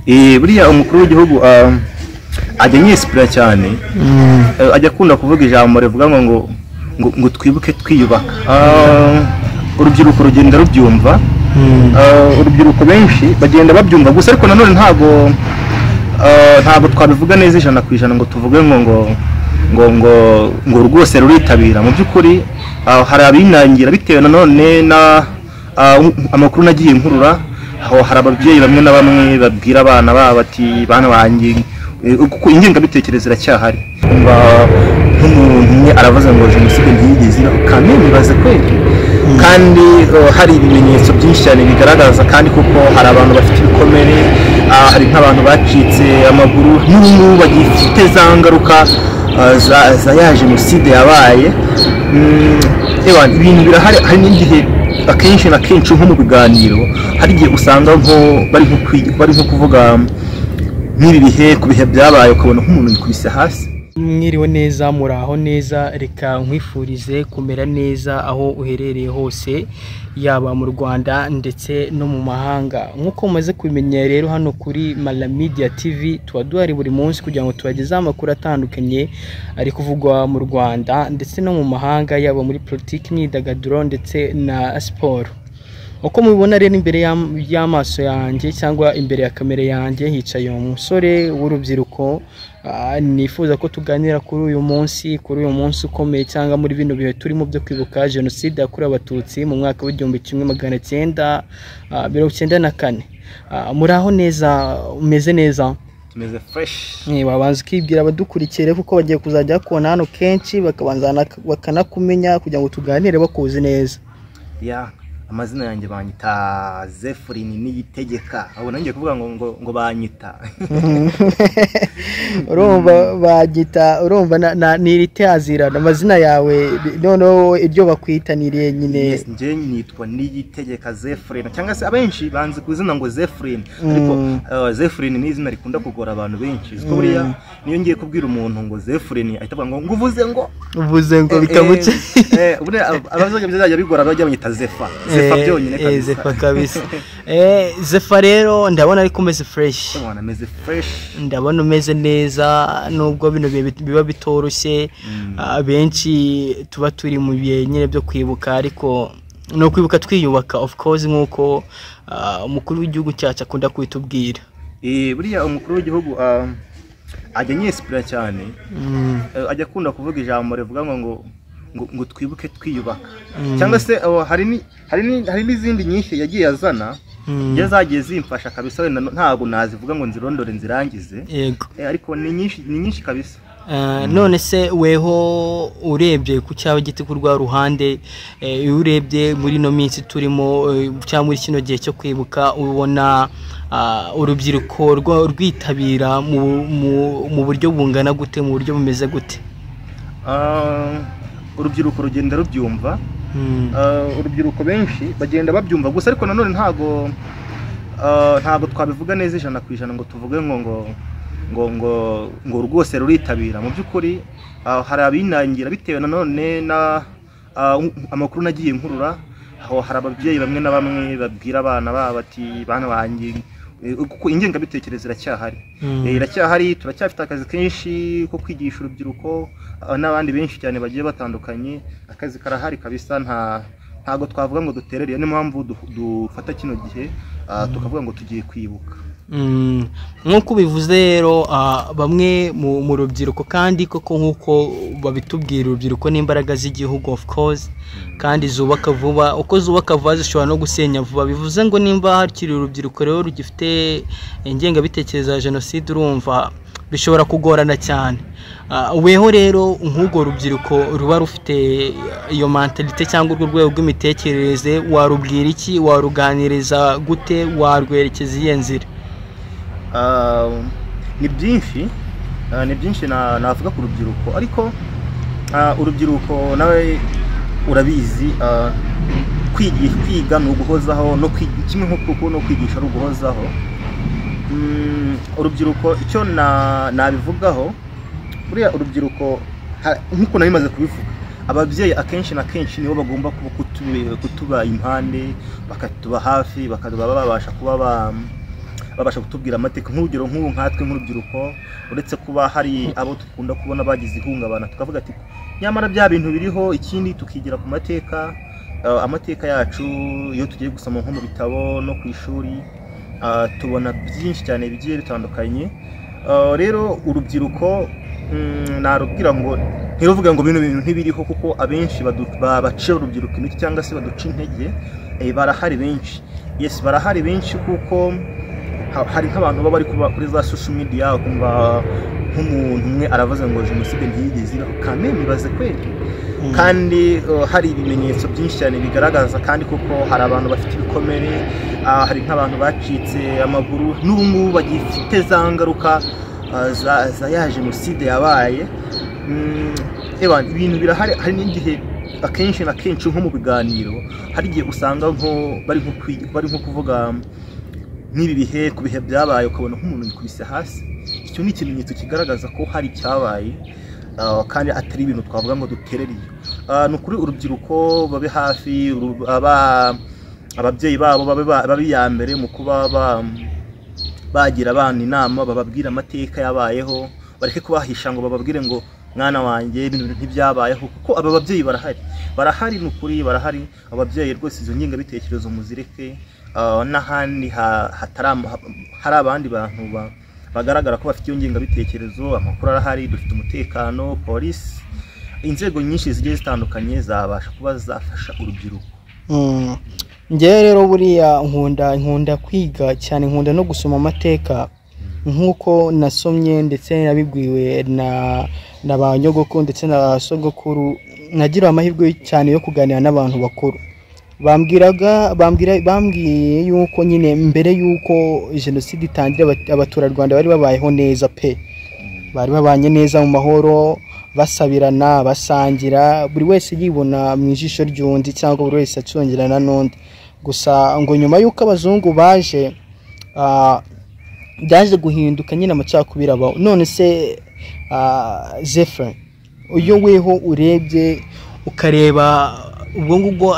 Buriya umukuru w'igihugu ajya anyisipira cyane, ajya akunda kuvuga ijambo rivuga ngo twibuke twiyubaka. Urubyiruko rugenda rubyumva, urubyiruko benshi bagenda babyumva gusa, ariko nanone ntabwo twabivuga neza 100% ngo tuvuge ngo rwose ruritabira. Mu by'ukuri hari abinangira bitewe nanone na amakuru nagiye nkurura. Hari ababyeyi bamwe na bamwe babwira abana babo bati bana banjye, kuko ingengabitekerezo iracyahari. Nk'umuntu umwe aravuze ngo jenoside ntiyigeze ibaho, kandi nibaze kweli, kandi hari ibimenyetso byinshi cyane bigaragaza, kandi kuko hari abantu bafite ibikomere, hari nk'abantu bacitse amaguru n'ubu bagifite za ngaruka za ya jenoside yabaye. Ibintu birahari. Hari n'igihe akenshi na kenshi nko mu biganiro hari igihe usanga nko bari nko kuvuga nk'ibi bihe ku bihe byabaye, ukabona nk'umuntu yikubise hasi. Mwiriwe neza, muraho neza, reka nkwifurize kumera neza aho uherereye hose, yaba mu Rwanda ndetse no mu mahanga. Nk'uko mumaze kubimenyera rero, hano kuri Mara Media TV tuba duhari buri munsi kugira ngo tubagezeho amakuru atandukanye ari kuvugwa mu Rwanda ndetse no mu mahanga, yaba muri politiki, imyidagaduro ndetse na siporo. Uko mubibona rero, imbere y'amaso yanjye cyangwa imbere ya kamera yanjye hicaye umusore w'urubyiruko, nifuza ko tuganira kuri uyu munsi ukomeye cyangwa muri bino bihe turimo byo kwibuka jenoside yakorewe Abatutsi mu mwaka w'1994. Muraho neza, umeze neza? Tumeze fresh. Wabanza ukibwira abadukurikiye, kuko bagiye kuzajya bakubona hano kenshi, bakabanza bakanakumenya kugira ngo tuganire bakuzi neza. Ya, amazina yanjye banyita Zefurini Niyitegeka. Abo nanjye kuvuga ngo banyita. Urumva bagita, urumva ni iritazirana amazina yawe, noneho iryo bakwita ni irihe nyine? Yes, njye nitwa Niyitegeka Zefurini, cyangwa se abenshi banzi ku izina ngo Zefurini, ariko Zefurini ni izina rikunda kugora abantu benshi, kuko buriya niyo ngiye kubwira umuntu ngo Zefurini ahita avuga ngo uvuze ngo uvuze ngo bikamuce. Buriya abazajya bizajya bigora bajya banyita Zefa, Zefa byonyine kabisa. Zefa kabisa. Zefa rero ndabona ariko umeze fresh. Ubona ameze fresh. Ndabona umeze neza, nubwo bino bihe biba bitoroshye. Benshi tuba turi mu bihe nyine byo kwibuka, ariko ni ukwibuka twiyubaka, of course, nk'uko umukuru w'igihugu cyacu akunda kubitubwira. Buriya umukuru w'igihugu ajya anyisipira cyane, ajya akunda kuvuga ijambo rivuga ngo twibuke twiyubaka, cyangwa se hari n'izindi nyinshi yagiye azana, iyo zagiye zimfasha kabisa. Wenda ntabwo nazivuga ngo nzirondore nzirangize. Ariko ni nyinshi, ni nyinshi kabisa. None se weho urebye ku cyawe giti, ku rwa ruhande, iyo urebye muri ino minsi turimo, cyangwa muri kino gihe cyo kwibuka, ubona urubyiruko rwitabira mu buryo bungana gute, mu buryo bumeze gute? Urubyiruko rugenda rubyumva. Urubyiruko benshi bagenda babyumva gusa, ariko nanone ntabwo twabivuga neza 100% ngo tuvuge ngo rwose ruritabira. Mu by'ukuri hari abinangira bitewe nanone na amakuru nagiye nkurura. Aho hari ababyeyi bamwe na bamwe babwira abana babo bati bana banjye, kuko ingengabitekerezo iracyahari. Iracyahari, turacyafite akazi kenshi ko kwigisha urubyiruko, n'abandi benshi cyane bagiye batandukanye. Akazi karahari kabisa, ntabwo twavuga ngo duterere. Niyo mpamvu dufata kino gihe, tukavuga ngo tugiye kwibuka. Nk'uko ubivuze rero, bamwe mu rubyiruko, kandi koko nk'uko babitubwira, urubyiruko n'imbaraga z'igihugu, of course, kandi zubaka vuba. Uko zubaka vuba zishobora no gusenya vuba. Bivuze ngo nimba hakiri urubyiruko rero rugifite ingengabitekerezo ya jenoside, urumva bishobora kugorana cyane. Weho rero nk'urwo rubyiruko ruba rufite iyo mentalité cyangwa urwo rwego rw'imitekerereze, warubwira iki? Waruganiriza gute? Warwerekeza iyihe nzira? Ni byinshi, ni byinshi navuga ku rubyiruko, ariko urubyiruko nawe urabizi, kwiga ni uguhozaho, no kimwe nk'uko no kwigisha ari uguhozaho. Urubyiruko icyo nabivugaho, buriya urubyiruko nk'uko nabimaze kubivuga, ababyeyi akenshi na kenshi nibo bagomba kuba kutuba impande, bakatuba hafi, bakaba babasha kuba Babasha kutubwira amateka, nk'urugero nk'ubu nkatwe nk'urubyiruko, uretse kuba hari abo dukunda kubona bagize ihungabana, tukavuga ati nyamara bya bintu biriho. Ikindi tukigira ku mateka, amateka yacu iyo tugiye gusoma nko mu bitabo no ku ishuri, tubona byinshi cyane bigiye bitandukanye. Rero urubyiruko, narubwira ngo ntiruvuge ngo bino bintu ntibiriho, kuko abenshi baciye urubyiruko intege cyangwa se baduca intege, barahari benshi. Yes, barahari benshi, kuko hari nk'abantu baba bari kuba kuri za social media, ukumva nk'umuntu umwe aravuze ngo jenoside ntiyigeze ibaho. Kameme ibaze kweli, kandi hari ibimenyetso byinshi cyane bigaragaza, kandi kuko hari abantu bafite ibikomere, hari nk'abantu bacitse amaguru n'ubu ngubu bagifite za ngaruka za ya jenoside yabaye. Ewa, ibintu birahari. Hari n'igihe akenshi na kenshi nko mu biganiro, hari igihe usanga nko bari nko kuvuga nk'ibi bihe, ku bihe byabaye, ukabona nk'umuntu yikubise hasi. Icyo ni ikimenyetso kigaragaza ko hari icyabaye, kandi atari ibintu twavuga ngo duterere iyo. Ni ukuri urubyiruko babe hafi, ababyeyi babo babe iya mbere mu kuba bagira abana inama, bababwira amateka yabayeho, bareke kubahisha ngo bababwire ngo mwana wanjye bino bintu ntibyabayeho, kuko aba babyeyi barahari, barahari, ni ukuri barahari. Ababyeyi rwose izo ngengabitekerezo muzireke. N'ahandi hari abandi bantu bagaragara ko bafite iyo ngengabitekerezo, amakuru arahari, dufite umutekano, polisi, inzego nyinshi zigiye zitandukanye zabasha kuba zafasha urubyiruko. Njyewe rero buriya nkunda kwiga cyane, nkunda no gusoma amateka, nk'uko nasomye ndetse nabibwiwe na ba nyogokuru ndetse na sogokuru. Nagira amahirwe cyane yo kuganira n'abantu bakuru, bambwiraga bambwira bambwiye yuko nyine mbere yuko jenoside itangira abaturarwanda bari babayeho neza pe, bari babanye neza mu mahoro, basabirana, basangira, buri wese yibona mu ijisho ry'undi cyangwa buri wese acungerana n'undi. Gusa ngo nyuma y'uko abazungu baje, byaje guhinduka nyine, amacakubiri abaho. None se Zephyr, iyo weho urebye ukareba ubwo ngubwo,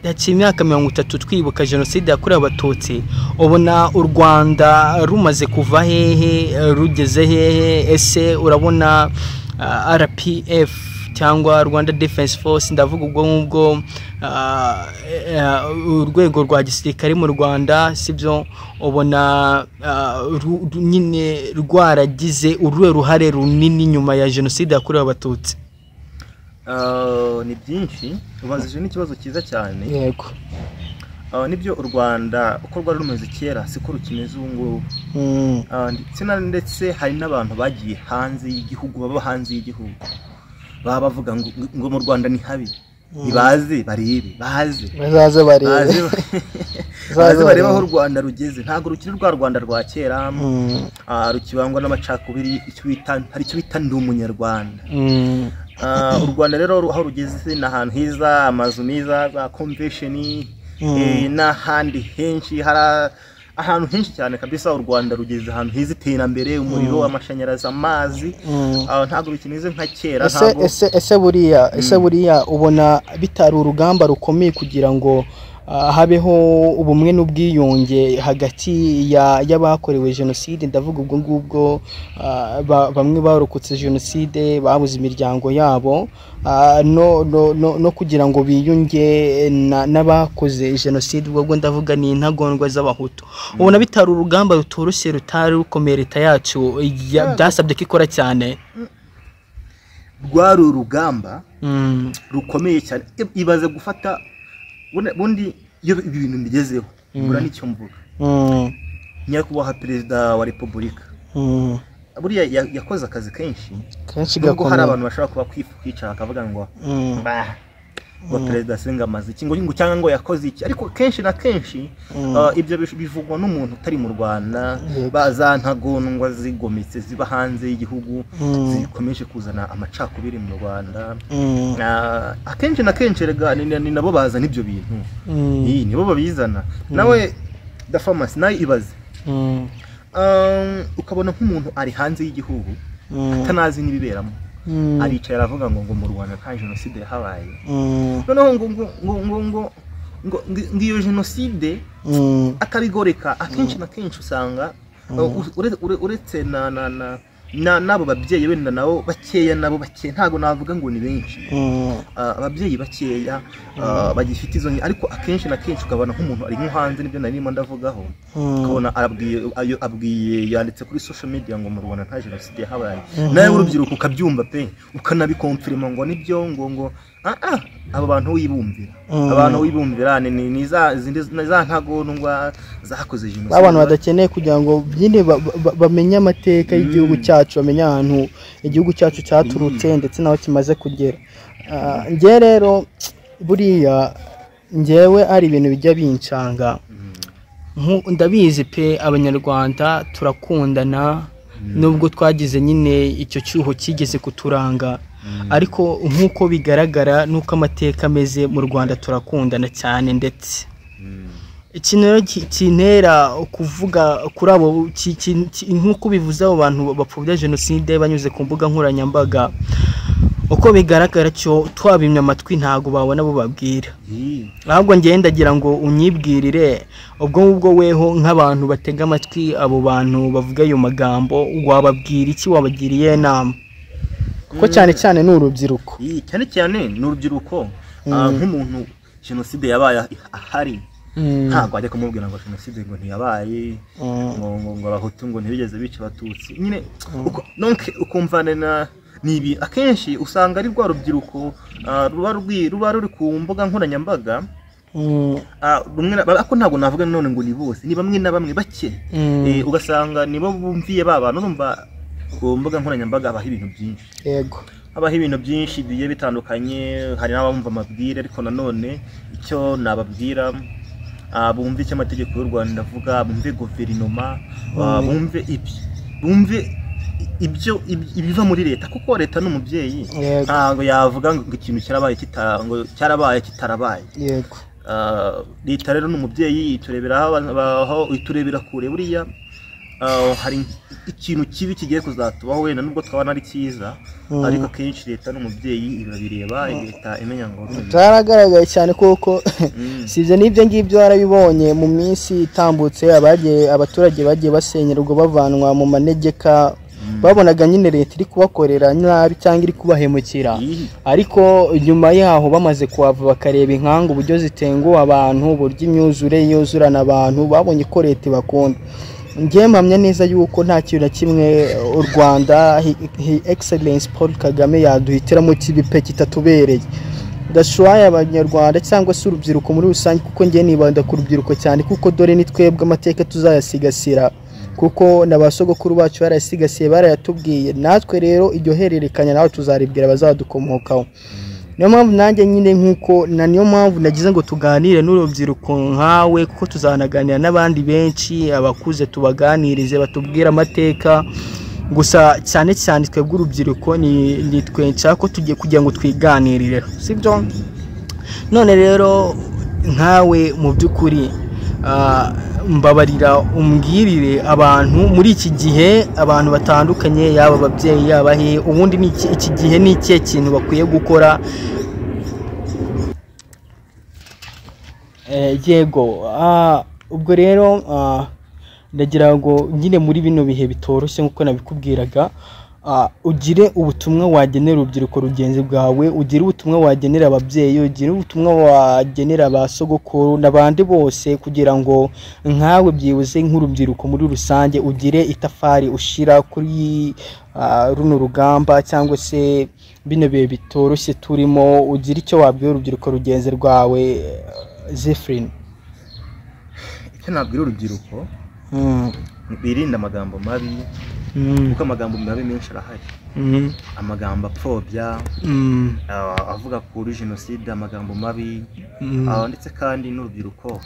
haciye imyaka 30 twibuka jenoside yakorewe Abatutsi, ubona u Rwanda rumaze kuva hehe, rugeze hehe? Ese urabona RPF cyangwa Rwanda Defense Force, ndavuga ubwo ngubwo urwego rwa gisirikare mu Rwanda, sibyo, ubona nyine rwaragize uruhe ruhare runini nyuma ya jenoside yakorewe Abatutsi? Ni byinshi ubazije, n'ikibazo cyiza cyane. Yego. Nibyo, u Rwanda uko rwari rumeze kera siko rukimeze ubu ngubu. Ndetse hari n'abantu bagiye hanze y'igihugu, baba hanze y'igihugu, baba bavuga ngo mu Rwanda ni habi. Nibaze barebe, baze bazaze barebe. Baze bazaze baze barebe aho barebe. u Rwanda rugeze. Ntabwo rukiri rwa Rwanda rwa kera, rukibangwa n'amacakubiri, icyo bita, hari icyo bita ndi umunyarwanda. U Rwanda rero aho rugeze ni ahantu heza, amazu meza, za convention, n'ahandi henshi, hari ahantu henshi cyane kabisa. U Rwanda rugeze ahantu heza, iterambere, umuriro, amashanyarazi, amazi. Ntabwo bikimeze nka kera. Ese ntabwo ese buriya ubona bitari urugamba rukomeye kugira ngo habeho ubumwe n'ubwiyunge hagati y'abakorewe jenoside, ndavuga ubwo ngubwo bamwe barokotse jenoside babuze imiryango yabo, no kugira ngo biyunge n'abakoze jenoside, ubwo bwo ndavuga ni intagondwa z'Abahutu, ubona bitari urugamba rutoroshye, rutari rukomeye, leta yacu byasabye ko ikora cyane? Rwari urugamba rukomeye cyane. Ibaze gufata bundi iyo ibi bintu mbigezeho mbura n'icyo mvuga. Nyakubahwa Perezida wa Repubulika buriya yakoze akazi kenshi kenshi nubwo hari gakomeye. Abantu bashobora kuba kwicara bakavuga ngo bah, ngo perezida se amaze iki, ngo cyangwa ngo yakoze iki, ariko kenshi na kenshi ibyo bivugwa n'umuntu utari mu Rwanda. Ba za ntagondwa zigometse ziba hanze y'igihugu zikomeje kuzana amacakubiri mu Rwanda. Akenshi na kenshi erega ni nabo bazana ibyo bintu. Nibo babizana. Nawe da famasi nawe ibaze, ukabona nk'umuntu ari hanze y'igihugu atanazi n'ibiberamo, aricaye aravuga ngo mu Rwanda nta jenoside yahabaye, noneho ngo ngo ngo ngo ngo ngo iyo jenoside akabigoreka. Akenshi na kenshi usanga uretse na na na na n'abo babyeyi wenda nabo bakeya, nabo bake, ntago navuga ngo ni benshi, ababyeyi bakeya bagifite izo, ariko akenshi na kenshi ukabona nk'umuntu ari nko hanze, nibyo narimo ndavugaho, ukabona arabwiye, abwiye, yanditse kuri social media ngo mu Rwanda nta jenoside yahabaye. Nawe urubyiruko ukabyumva pe, ukanabikonfirima ngo nibyo, ngo abo bantu wibumvira, abantu wibumvira ni za zindi, ni za ntagondwa zakoze jenoside, abantu badakeneye kugira ngo nyine bamenye amateka y'igihugu cyacu, bamenye ahantu igihugu cyacu cyaturutse ndetse n'aho kimaze kugera. Njye rero buriya njyewe ari ibintu bijya bincanga. Ndabizi pe, Abanyarwanda turakundana, nubwo twagize nyine icyo cyuho kigeze kuturanga, ariko nk'uko bigaragara n'uko amateka ameze mu Rwanda turakundana cyane. Ndetse ikintu rero kintera kuvuga kuri abo, nk'uko bivuze, abo bantu bapfobya jenoside banyuze ku mbuga nkoranyambaga, uko bigaragara cyo twabimye amatwi ntago babona abo babwira. Ahubwo njyewe ndagira ngo unyibwirire, ubwo ngubwo weho nk'abantu batega amatwi abo bantu bavuga ayo magambo, wababwira iki? Wabagiriye inama? Kuko cyane cyane ni urubyiruko. Cyane cyane ni urubyiruko. Nk'umuntu jenoside yabaye ahari, ntabwo wajya kumubwira ngo jenoside ngo ntiyabaye, ngo Abahutu ngo ntibigeze bica Abatutsi nyine. Donc ukumva na ni ibi, akenshi usanga ari rwa rubyiruko ruba ruri ku mbuga nkoranyambaga. Rumwe ariko ntabwo navuga none ngo ni bose, ni bamwe na bamwe bake. Ugasanga nibo bumviye ba bantu. Urumva ku mbuga nkoranyambaga habaho ibintu byinshi, habaho ibintu byinshi bigiye bitandukanye, hari n'abumva amabwire. Ariko nanone icyo nababwira, bumve icyo amategeko y'u Rwanda avuga, bumve guverinoma, bumve ibyo, bumve ibyo ibiva muri leta, kuko leta ni umubyeyi. Ntabwo yavuga ngo ikintu cyarabaye ngo cyarabaye kitarabaye. Leta rero ni umubyeyi, iturebera aho iturebera kure. Buriya hari ikintu kibi kigiye kuzatubaho, wenda nubwo twabona ari cyiza, ariko akenshi leta n'umubyeyi irabireba, igahita imenya ngo Byaragaragaye cyane kuko si ibyo n'ibyo ngibyo, warabibonye mu minsi itambutse, abagiye, abaturage bagiye basenyerwa, bavanwa mu manegeka, babonaga nyine leta iri kubakorera nabi cyangwa iri kubahemukira. Ariko nyuma yaho bamaze kuhava, bakareba inkangu uburyo zitenguha abantu, uburyo imyuzure yuzurana abantu, babonye ko leta ibakunda. Njye mpamya neza yuko nta kintu na kimwe u Rwanda, His Excellence Paul Kagame, yaduhitiramo kibi pe, kitatubereye. Ndashuwaye Abanyarwanda cyangwa se urubyiruko muri rusange, kuko njye nibanda ku rubyiruko cyane, kuko dore ni twebwe amateka tuzayasigasira, kuko na ba sogokuru bacu barayasigasiye, barayatubwiye. Natwe rero iryo hererekanya nawe tuzaribwira abazadukomokaho. Niyo mpamvu nanjye nyine nkuko na niyo mpamvu nagize ngo tuganire n'urubyiruko nkawe, kuko tuzanaganira n'abandi benshi, abakuze tubaganirize batubwire amateka. Gusa cyane cyane twebwe urubyiruko ni twe nshaka ko tugiye kugira ngo twiganirire, sibyo? None rero nkawe mu by'ukuri, mbabarira umbwirire abantu muri iki gihe, abantu batandukanye, yaba ababyeyi, yaba he, ubundi ni iki gihe ni ikihe kintu bakwiye gukora? Yego, ubwo rero ndagira ngo nyine muri bino bihe bitoroshye, nk'uko nabikubwiraga, ugire ubutumwa wagenera urubyiruko rugenzi bwawe, ugire ubutumwa wagenera ababyeyi, ugire ubutumwa wagenera ba sogokuru n'abandi bose, kugira ngo nkawe byibuze nk'urubyiruko muri rusange ugire itafari ushira kuri runo rugamba cyangwa se bino bihe bitoroshye turimo, ugire icyo wabwira urubyiruko rugenzi rwawe, Zephrine. Icyo nabwira urubyiruko, birinde amagambo mabi, kuko amagambo mabi menshi arahari, amagambo apfobya, avuga kuri jenoside, amagambo mabi. Ndetse kandi n'urubyiruko,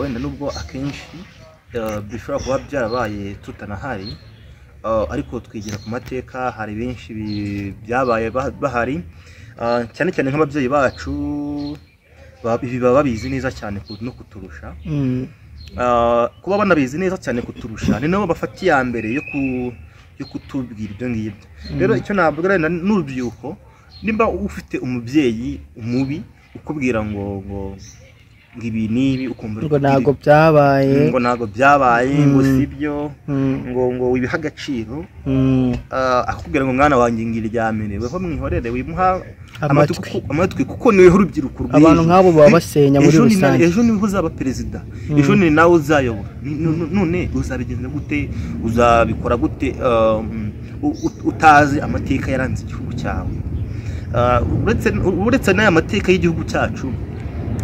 wenda nubwo akenshi bishobora kuba byarabaye tutanahari, ariko twigira ku mateka. Hari benshi byabaye bahari, cyane cyane nk'ababyeyi bacu, ibi baba babizi neza cyane no kuturusha. Kuba banabizi neza cyane kuturusha, ni nabo bafata iya mbere yo kutubwira ibyo ngibyo. Rero icyo nabwira n'urubyiruko, nimba ufite umubyeyi umubi ukubwira ngo ngo ibi n'ibi, ukumva ngo ntabwo byabaye, ngo ntabwo byabaye, ngo sibyo, ngo wibiha agaciro. Akakubwira ngo mwana wanjye ngiryamire, weho mwihorere, wimuha amatwi, kuko niwe urubyiruko rw'ejo. Abantu nk'abo baba basenya muri rusange. Ejo niwe uzaba perezida, ejo ni nawe uzayobora. None uzabigenza gute, uzabikora gute utazi amateka yaranze igihugu cyawe? Uretse n'aya mateka y'igihugu cyacu,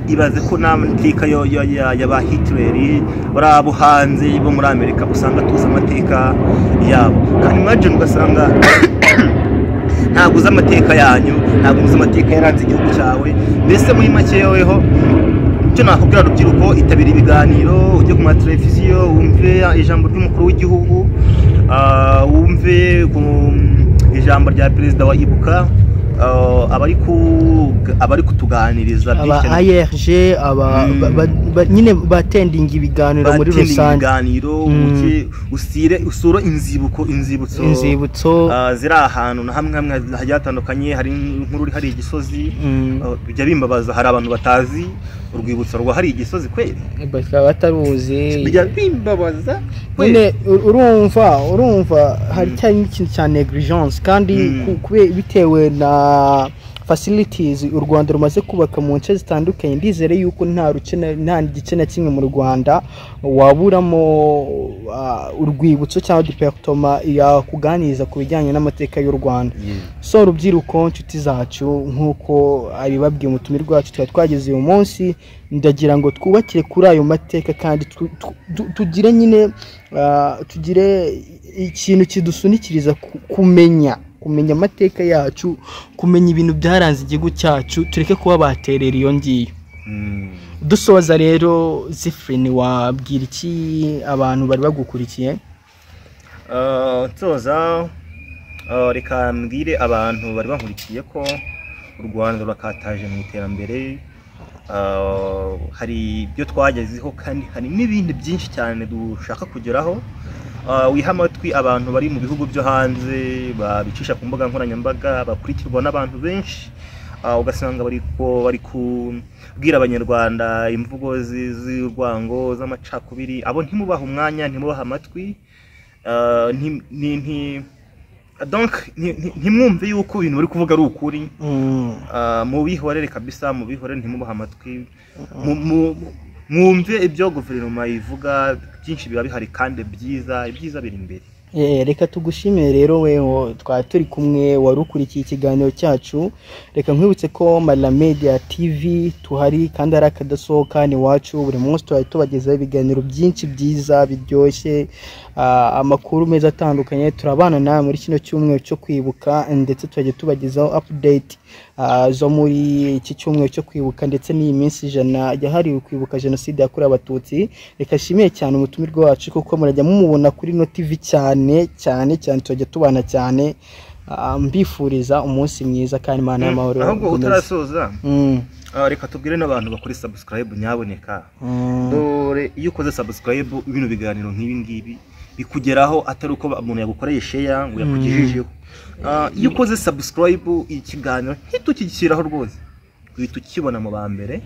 ibaze ko n'amateka y'aba Hitler bari abo hanze bo muri Amerika usanga tuzi amateka yabo, kandi imagine ugasanga ntabwo uzi amateka yanyu, ntabwo uzi amateka yaranze igihugu cyawe. Mbese muri make weho icyo nakubwira rubyiruko, itabira ibiganiro, ujye ku mateleviziyo wumve ijambo ry'umukuru w'igihugu, wumve ijambo rya perezida wa Ibuka, abari kutuganiriza aba ARG, aba nyine batendinga ibiganiro muri rusange, ibiganiro usire usura inzibutso ziri ahantu na hamwe hamwe hagiye hatandukanye. Hari inkuru hari igisozi bijya bimbabaza, hari abantu batazi urwibutso rwa hari igisozi kweli, bakaba bataruzi, bijya bimbabaza nyine. Urumva hari cyane ikintu cya negligence, kandi bitewe na facilities u Rwanda rumaze kubaka mu nce zitandukanye, ndizere yuko nta gice na kimwe mu Rwanda waburamo urwibutso cyangwa departement yakuganiriza ku bijyanye n'amateka y'u Rwanda. So rubyiruko nshuti zacu, nk'uko abibabwiye umutumirwa wacu twari twageze uyu munsi, ndagira ngo twubakire kuri ayo mateka, kandi tugire nyine tugire ikintu kidusunikiriza kumenya amateka yacu, kumenya ibintu byaranze igihugu cyacu, tureke kuba baterera iyo ngiyo. Dusoza rero, Zifrini, wabwira iki abantu bari bagukurikiye? Nsoza, reka mbwire abantu bari bankurikiye ko u Rwanda rurakataje mu iterambere. Hari ibyo twagezeho kandi hari n'ibindi byinshi cyane dushaka kugeraho. Wiha amatwi abantu bari mu bihugu byo hanze babicisha ku mbuga nkoranyambaga, bakurikirwa n'abantu benshi, ugasanga bari kubwira abanyarwanda imvugo z'urwango, z'amacakubiri. Abo ntimubaha umwanya, ntimubaha amatwi, donc ntimwumve yuko ibintu bari kuvuga ari ukuri. Mubihorere kabisa, mubihorere, ntimubaha amatwi, mwumve ibyo guverinoma ivuga, byinshi biba bihari kandi byiza, ibyiza biri imbere. Reka tugushimire rero weho twari turi kumwe, wari ukurikiye ikiganiro cyacu. Reka nkwibutse ko Marira Media TV tuhari kandi ari akadasohoka ni wacu, buri munsi twari tubagezaho ibiganiro byinshi byiza biryoshye, amakuru meza atandukanye. Turabana nawe muri kino cyumweru cyo kwibuka, ndetse tujya tubagezaho update zo muri iki cyumweru cyo kwibuka, ndetse n'iyi minsi 100 yahariwe kwibuka jenoside yakorewe Abatutsi. Reka nshimiye cyane umutumirwa wacu, kuko murajya mumubona kuri no TV cyane cyane cyane, tujya tubana cyane. Mbifuriza umunsi mwiza kandi Imana y'amahoro. Ahubwo utarasoza, reka tubwire n'abantu bakora subscribe nyaboneka. Dore iyo ukoze subscribe ibintu biganiro nk'ibi ngibi bikugeraho, atari uko umuntu yagukoreye share ngo yakugejejeho. Iyo ukoze subscribe ikiganiro ntitukishyiraho rwose, uhita ukibona mu ba mbere,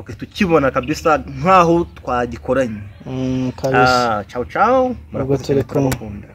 uhita ukibona kabisa nkaho twagikoranye. Ciao ciao, murakoze, turabakunda.